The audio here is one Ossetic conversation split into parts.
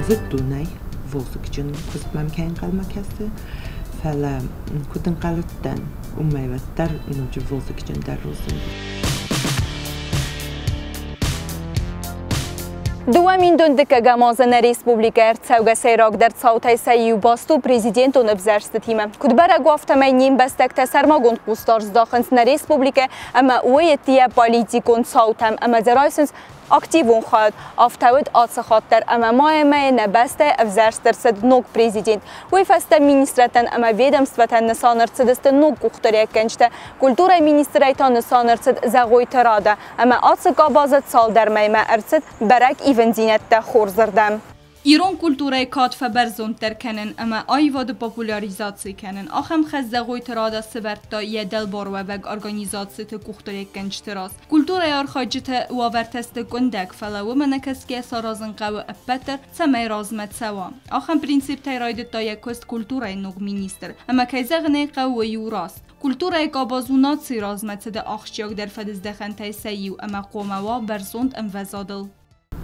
Зыдтон ӕй, вазыгджын куыст мӕм кӕй ӕнхъӕлмӕ кӕсы, фӕлӕ куыд ӕнхъӕл уыдтӕн, уымӕй уӕддӕр ноджы вазыгджындӕр разынд. 2000 дыккӕгӕм азы нӕ республикӕ ӕрцӕугӕ сӕйрагдӕр цаутӕй сӕ иу баст у президентон ӕвзӕрстытимӕ. Куыд бӕрӕг у, афтӕмӕй не мбӕстӕгтӕ сӕрмагонд хъусдард здахынц нӕ республикӕ ӕмӕ уый политикон цаутӕм ӕмӕ дзы райсынц активон хайад. Афтӕ уыд ацы хатт дӕр ӕмӕ майы мӕйы нӕ бӕстӕйы ӕвзӕрст ӕрцыд ног президент. Уый фӕстӕ министрӕдтӕн ӕмӕ ведомствотӕн нысан ӕрцыдысты ног къухдариуӕггӕнджытӕ. Культурӕйы министрӕй та нысан ӕрцыд Зӕгъойты Рада ӕмӕ ацы къабазы цалдӕр мӕймӕ ӕрцыд бӕрӕг ивындзинӕдтӕ хорзырдӕм. Ирон культурӕйы кад фӕбӕрзонддӕр кӕнын ӕмӕ аивады популяризаци кӕнын, ахӕм хӕс Зӕгъойты Рада сӕвӕрдта йӕ дӕлбаруӕвӕг организациты къухдариуӕггӕнджыты раз. Культурӕйы архайджыты уавӕртӕ сты къуындӕг, фӕлӕ уымӕ нӕкӕсгӕ саразын хъӕуы ӕппӕт дӕр, цӕмӕй размӕ цӕуа. Ахӕм принциптӕй райдыдта йӕ куыст культурӕйы ног министр. Ӕмӕ кӕй зӕгъын ӕй хъӕуы, уый у раст. Культурӕйы къабаз у нацийы размӕцыды ахсджиагдӕр фӕдыздӕхӕнтӕй сӕ иу ӕмӕ хъуамӕ уа бӕрзонд ӕмвӕзадыл.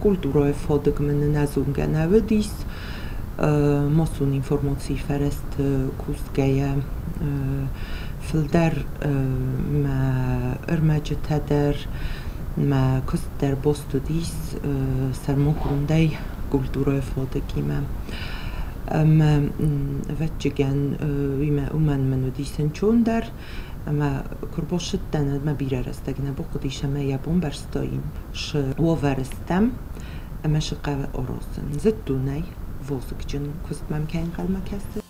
Культурӕйы фадыг мын ӕнӕзонгӕ нӕ уыдис. Массон информацийы фӕрӕзты кусгӕйӕ фылдӕр мӕ ӕрмӕджытӕ дӕр, мӕ куыст дӕр баст уыдис сӕрмагондӕй культурӕйы фадыгимӕ. Ӕмӕ ӕвӕццӕгӕн уымӕн мын уыдис ӕнцондӕр ӕмӕ куы рбассыдтӕн, уӕд мӕ бирӕ рӕстӕг нӕ бахъуыдис ӕмӕ йӕ бамбӕрстаин, цы уавӕры стӕм ӕмӕ цы хъӕуы аразын. Зыдтон ӕй, вазыгджын куыст мӕм кӕй ӕнхъӕлмӕ кӕсы.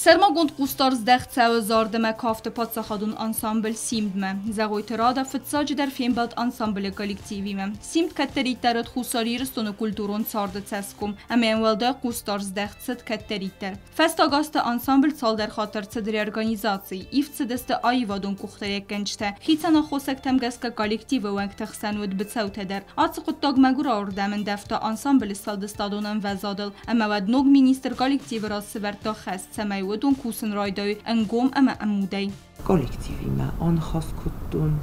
Сӕрмагонд хъусдард здӕхт цӕуы зарды ӕмӕ кафты паддзахадон ансамбль «Симд-мӕ». Зӕгъойты Рада фыццаджыдӕр фембӕлд ансамблы коллективимӕ. «Симд» кӕддӕриддӕр уыд Хуссар Ирыстоны культурон царды цӕсгом, ӕмӕ йӕм уӕлдай хъусдард здӕхт цыд кӕддӕриддӕр. Фӕстаг азты ансамбль цалдӕр хатт ӕрцыд реорганизаци, ивд цыдысты аивадон къухдариуӕггӕнджытӕ. Хицӕн аххосӕгтӕм гӕсгӕ коллективы уӕнгты хсӕн уыд быцӕутӕ дӕр. Ацы хъуыддаг мӕгуырауырдӕм ӕндӕвта ансамблы сфӕлдыстадон ӕмвӕзадыл, ӕмӕ уӕд ног министр коллективы раз сӕвӕрдта хӕс, цӕмӕй уыдон кусын райдайой ӕнгом ӕмӕ ӕмудӕй. Коллективимӕ аныхас кодтон,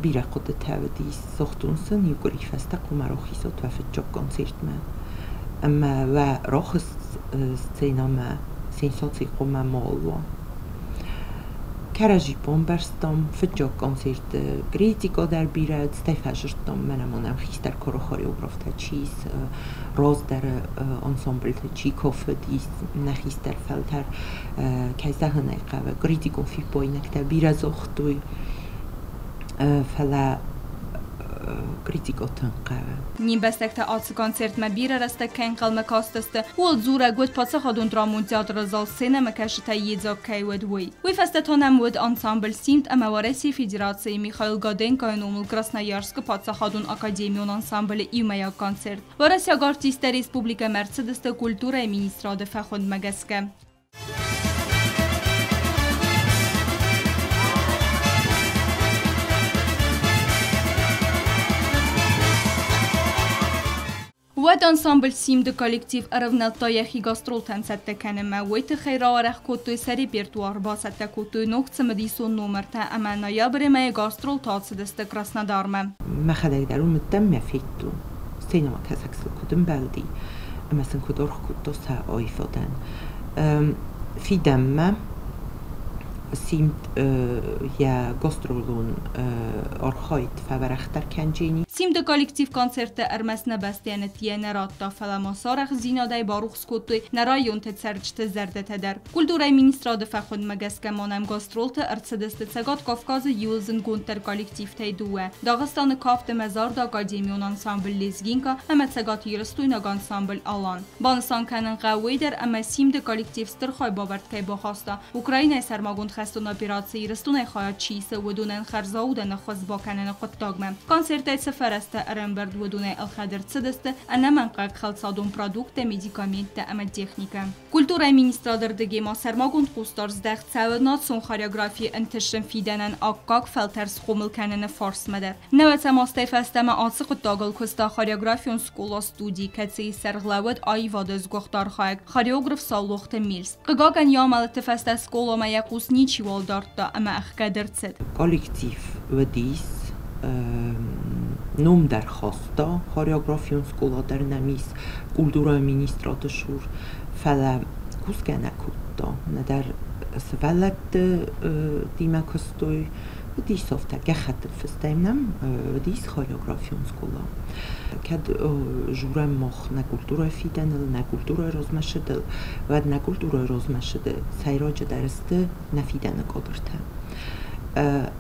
бирӕ хъуыдытӕ уыдис, загътон сын, иу къуыри фӕстӕ хъуамӕ рахизат уӕ фыццаг концертмӕ ӕмӕ уӕ рахыз сценӕмӕ сенсаци хъуамӕ ма уа. Кӕрӕдзи бамбӕрстам, фыццаг концерты критикӕ дӕр бирӕ уыд, стӕй фӕзырдтам, мӕнӕ ма нӕм хистӕр кары хореографтӕ чи ис, раздӕры ансамбльты чи кафыдис, нӕ хистӕр фӕлтӕр, кӕй зӕгъын ӕй хъӕуы, критикон фиппаинӕгтӕ бирӕ загътой, фӕлӕ критикӕ тынг хъӕуы. Не мбӕстӕгтӕ ацы концертмӕ бирӕ рӕстӕг кӕй ӕнхъӕлмӕ кастысты, ууыл дзурӕг уыд паддзахадон драмон театры зал сценӕмӕкӕсджытӕй йедзаг кӕй уыд, уый. Уый фӕстӕ та нӕм уыд ансамбль «Симд» ӕмӕ Уӕрӕсейы Федерацийы Михаил Годенкойы номыл Красноярскы паддзахадон академион ансамблы иумӕйаг концерт. Уӕрӕсейаг артисттӕ республикӕмӕ ӕрцыдысты культурӕйы министрады фӕхуындмӕ гӕсгӕ. Уӕд ансамбль «Симд»-ы коллектив ӕрӕвнӕлдта йӕхи гастролтӕм цӕттӕ кӕнынмӕ. Уый тыххӕй рауӕрӕх кодтой сӕ репертуар, бацӕттӕ кодтой ног цымыдисон номыртӕ ӕмӕ ноябры мӕйы гастролтӕ ацыдысты Краснодармӕ. Мӕхӕдӕг дӕр уым уыдтӕн мӕ федтон, сценӕмӕкӕсӕг сыл куыд ӕмбӕлди ӕмӕ сын куыд аргъ кодта сӕ аивадӕн. Фидӕнмӕ Симд йӕ гастролон архайд фӕуӕрӕхдӕр кӕнджени. Симды коллектив концерты ӕрмӕст нӕ бӕстӕйӕн ӕддейӕ нӕ радта, фӕлӕ ма сарӕхстдзинадӕй барухс кодтой нӕ районты цӕрджыты зӕрдӕтӕ дӕр. Культурӕйы министрады фӕхуындмӕ гӕсгӕ ма нӕм гастролты ӕрцыдысты Цӕгат Кавказы иууыл зындгонддӕр коллективтӕй дыууӕ: Дагъыстаны кафт ӕмӕ зарды академион ансамбль «Лезгинка» ӕмӕ цӕгатирыстойнаг ансамбль «Алан». Банысан кӕнын хъӕуы уый дӕр, ӕмӕ Симды коллектив стыр хайбавӕрд кӕй бахаста, Украинӕйы сӕрмагонд хӕстон операцийы Ирыстонӕй хайад чи исы, уыдонӕн хӕрзаудӕн ӕххуыс бакӕныны хъуыддагмӕ. Концертӕй цы фӕрӕзтӕ ӕрӕмбырд, уыдонӕй ӕлхӕд ӕрцыдысты ӕнӕмӕнгхъӕуӕг хӕлцадон продукттӕ, медикаменттӕ ӕмӕ техникӕ. Культурӕйы министрады рдыгӕй ма сӕрмагонд хъусдард здӕхт цӕуы национ хореографийы ӕнтыстджын фидӕнӕн аккаг фӕлтӕр схъомыл кӕныны фарсмӕ дӕр. Нӕуӕдзӕм азтӕй фӕстӕмӕ ацы хъуыддагыл куыста хореографион скъола-студи, кӕцыйы сӕргълӕууӕд аивады сгуыхт архайӕг, хореограф Саулохты Мельс. Хъыгагӕн, йӕ амӕлӕты фӕстӕ скъоламӕ йӕ хъус ничиуал дардта ӕмӕ ӕхгӕд ӕрцыд. Коллектив уыдис. Ном дӕр хаста хореографион скъола дӕр нӕм ис культурӕйы министрады цур, фӕлӕ кусгӕ нӕ кодта, нӕдӕр сывӕллӕттимӕ куыстой, уыдис афтӕ гӕххӕттыл фыстӕй нӕм уыдис хореографион скъола. Кӕд журӕм мах нӕ культурӕйы фидӕныл, нӕ культурӕйы размӕцыдыл, уӕд нӕ культурӕйы размӕцыды сӕйраджыдӕр сты нӕ фидӕны кадртӕ.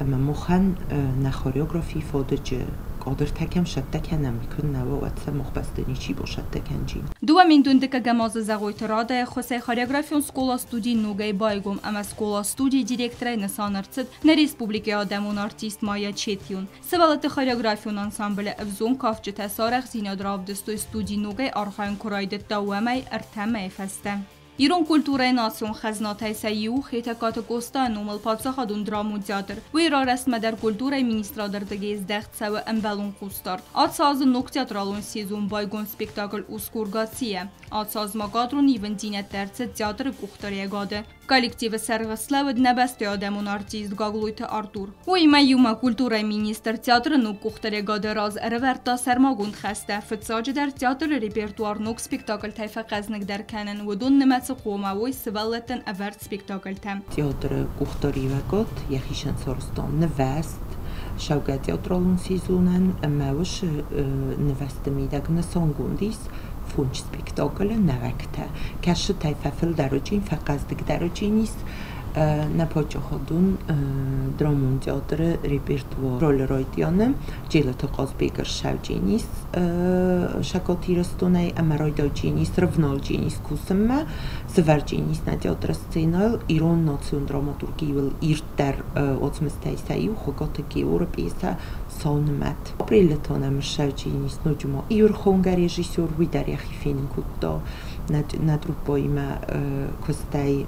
Ӕмӕ махӕн нӕ хореографийы фадыджы кадртӕ кӕм сӕттӕ кӕнӕм, куыннӕ уа, уӕд сӕ мах бӕсты ничи басӕттӕ кӕнджин. 2 000 дыккӕгӕм азы Зӕгъойты Радайы ӕххуысӕй хореографион скъола-студи ногӕй байгом ӕмӕ скъола-студийы директорӕй нысан ӕрцыд нӕ республикӕйы адӕмон артист Майя Четион. Сывӕллӕтты хореографион ансамблы ӕвзонг кафджытӕ сӕ арӕхстдзинад равдыстой, студи ногӕй архайын куы райдыдта, уӕмӕй 3 мӕйы фӕстӕ. Ирон культурӕйы национ хӕзнатӕй сӕ иу Хетӕгкаты Къостайы номыл паддзахадон драмон театр. Уый рарӕзтмӕ дӕр культурӕйы министрады ӕрдыгӕй здӕхт цӕуы ӕмбӕлон хъусдард. Ацы азы ног театралон сезон байгом спектакль «Усгур Гаци»-йӕ. Ацы аз ма кадрон ивындзинӕдтӕ ӕрцыд театры къухдариуӕгады. Коллективы сӕргъы слӕууыд нӕ бӕстӕйы адӕмон артист Гаглойты Артур. Уыимӕ иумӕ культурӕйы министр театры ног къухдариуӕгады раз ӕрӕвӕрдта сӕрмагонд хӕстӕ. Фыццаджыдӕр театры репертуар ног спектакльтӕй фӕхъӕзныгдӕр кӕнын, уыдон нымӕцы хъуамӕ уой сывӕллӕттӕн ӕвӕрд спектакльтӕ. Театры къухдариуӕгад йӕхицӕн сарӕзта нывӕзт цӕугӕ театралон сезонӕн ӕмӕ уыцы нывӕзты мидӕг нысангонд ис фондз спектаклы нӕуӕгтӕ. Кӕцытӕй фӕфылдӕр фӕхъӕздыгдӕр ис нӕ паддзахадон драмон театры репертуар. Ролы райдианы Джелыты Хъазбег ӕрцӕуджын ис Цӕгат Ирыстонӕй ӕмӕ райдайджын ис, рывналджын ис кусынмӕ, сывӕрджын ис нӕ театры сценӕйыл ирон национ драматургийыл ирддӕр уацмыстӕй сӕ иу Хуыгаты Георы пьесӕ «Сау нымӕт». Апрелы та нӕм ссӕуджын ис ноджы ма иу ӕрхонгӕ режиссер, уый дӕр йӕхи фенын кодта нӕ труппӕимӕ куыстӕй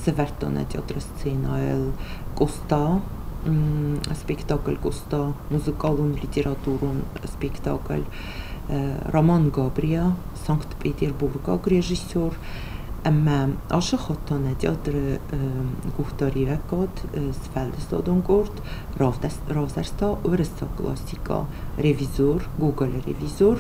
сӕвӕрдта нӕ театры сценӕйыл Къоста, спектакль Къоста, музыкалон литературон спектакль. Роман Габриа, санкт-петербургаг режиссер, ӕмӕ ацы хатт та нӕ театры къухдариуӕгад сфӕлдыстадон къорд равзӕрста уырыссаг классикӕ «Ревизор», Гоголы «Ревизор»,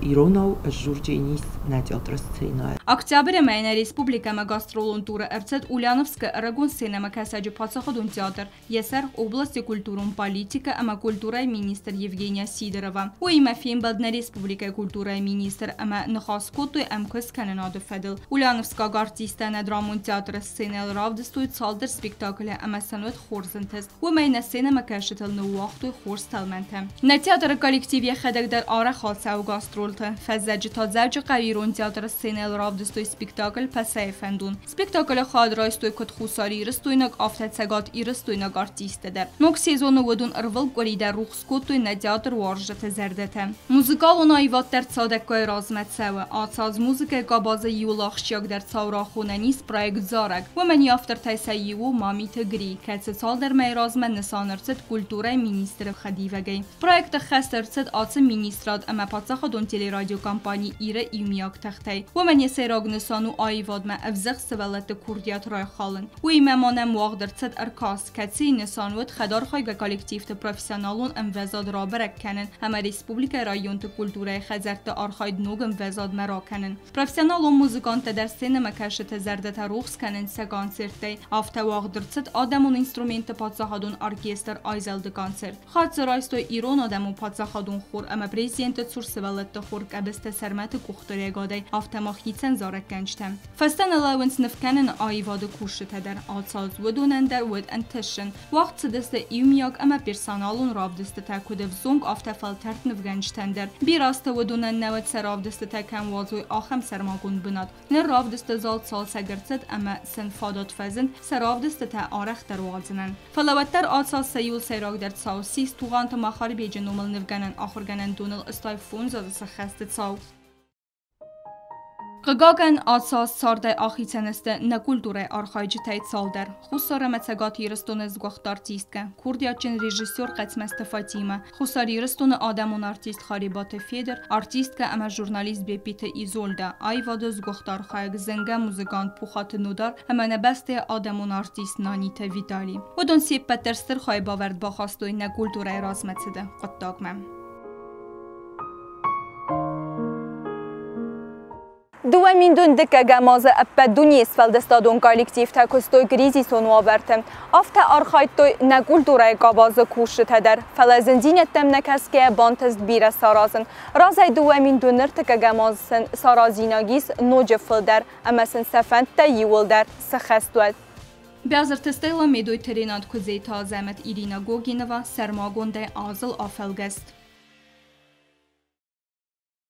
иронау сдзурджын ис нӕ театры сценӕйыл. Октябры мӕйы нӕ республикӕмӕ гастролон туры ӕрцыд Ульяновскы ӕрыгон сценӕмӕкӕсӕджы паддзахадон театр. Йӕ сӕргъ областы культурон политикӕ ӕмӕ культурӕйы министр Евгения Сидорова. Уыимӕ фембӕлд нӕ республикӕйы культурӕйы министр ӕмӕ ныхас кодтой ӕмкуысткӕнынады фӕдыл. Ульяновскаг артисттӕ нӕ драмон театры сценӕйыл равдыстой цалдӕр спектаклы ӕмӕ сын уыд хорз ӕнтыст. Уымӕй нӕ сценӕмӕкӕсджытыл ныууагътой хорз тӕлмӕнтӕ. Нӕ театры коллектив йӕхӕдӕг дӕр арӕх ацӕуы гастролты. Фӕззӕджы та Дзӕуджыхъӕуы ирон театры сценӕйыл равдыстой спектакль «Пӕсӕйы фӕндон». Спектаклы хайад райстой куыд хуссарирыстойнаг, афтӕ цӕгатирыстойнаг артисттӕ дӕр. Ног сезоны уыдон ӕрвылкъуыри дӕр рухс кодтой нӕ театруарзджыты зӕрдӕтӕ. Музыкалон аивад дӕр цадӕггай размӕ цӕуы. Ацы аз музыкӕйы къабазы иууыл ахсджиагдӕр цау рахонӕн ис проект «Зарӕг». Уымӕн йӕ автортӕй сӕ иу у Мамиты Гри, кӕцы цалдӕр мӕйы размӕ нысан ӕрцыд культурӕйы министры хӕдивӕгӕй. Проект ӕххӕст ӕрцыд ацы министрад ӕмӕ паддзахадон телерадиокомпани «Ир»-ы иумиаг тыхтӕй. Уымӕн йӕ сӕйраг нысан у аивадмӕ ӕвзыгъд сывӕллӕтты курдиат райхалын. Уыимӕ ма нӕм уагъд ӕрцыд ӕркаст, кӕцыйы нысан уыд хӕдархайгӕ коллективты профессионалон ӕмвӕзад рабӕрӕг кӕнын ӕмӕ республикӕйы районты культурӕйы хӕдзӕртты архайд ног ӕмвӕзадмӕ ракӕнын. Профессионалон музыканттӕ дӕр сценӕмӕкӕсджыты зӕрдӕтӕ рухс кӕнынц сӕ концерттӕй. Афтӕ уагъд ӕрцыд адӕмон инструментты паддзахадон оркестр «Айзӕлд»-ы концерт. Хайад дзы райстой ирон адӕмон паддзахадон хор ӕмӕ президенты цур сывӕллӕтты хор Къӕбысты Сӕрмӕты къухдариуӕгадӕй, афтӕ ма хицӕн зарӕггӕнджытӕ. Фӕстӕ нӕ лӕууынц нывкӕныны аивады кусджытӕ дӕр. Ацы аз уыдонӕн дӕр уыд ӕнтыстджын. Уагъд цыдысты иумиаг ӕмӕ персоналон равдыстытӕ куыд ӕвзонг, афтӕ фӕлтӕрд нывгӕнджытӕн дӕр. Бирӕ азты уыдонӕн нӕ уыд сӕ равдыстытӕ кӕм уадзой, ахӕм сӕрмагонд бынат. Ныр равдысты зал цалцӕг ӕрцыд ӕмӕ сын фадат фӕзынд сӕ равдыстытӕ арӕхдӕр уадзынӕн. Фӕлӕ уӕддӕр ацы аз сӕ иуыл сӕйрагдӕр цау ссис Тугъанты Махарбеджы номыл нывгӕнӕн ахуыргӕнӕндоныл 85 азы сӕххӕсты цау. Хъыгагӕн, ацы аз цардӕй ахицӕн сты нӕ культурӕйы архайджытӕй цалдӕр. Хуссар ӕмӕ Цӕгат Ирыстоны сгуыхт артисткӕ, курдиатджын режиссер Хъӕцмӕзты Фатимӕ, Хуссар Ирыстоны адӕмон артист Харебаты Федыр, артисткӕ ӕмӕ журналист Беппиты Изольдӕ, аивады сгуыхт архайӕг, зынгӕ музыкант Пухаты Нодар ӕмӕ нӕ бӕстӕйы адӕмон артист Наниты Витали. Уыдон се ппӕт дӕр стыр хайбавӕрд бахастой нӕ культурӕйы размӕцыды хъуыддагмӕ. 2011 азы ӕппӕт дунейы сфӕлдыстадон коллективтӕ куыстой кризисон уавӕрты. Афтӕ архайдтой нӕ культурӕйы къабазы кусджытӕ дӕр, фӕлӕ зындзинӕдтӕм нӕ кӕсгӕйӕ бантыст бирӕ саразын. Разӕй 2021 азы сын саразинаг ис ноджы фылдӕр ӕмӕ сын сӕ фӕндтӕ иууылдӕр сыххӕст уӕд. Бязырты Стелла, Медойты Ренат, Куыдзеты Азӕмӕт, Ирина Гогинова, сӕрмагондӕй азыл афӕлгӕст.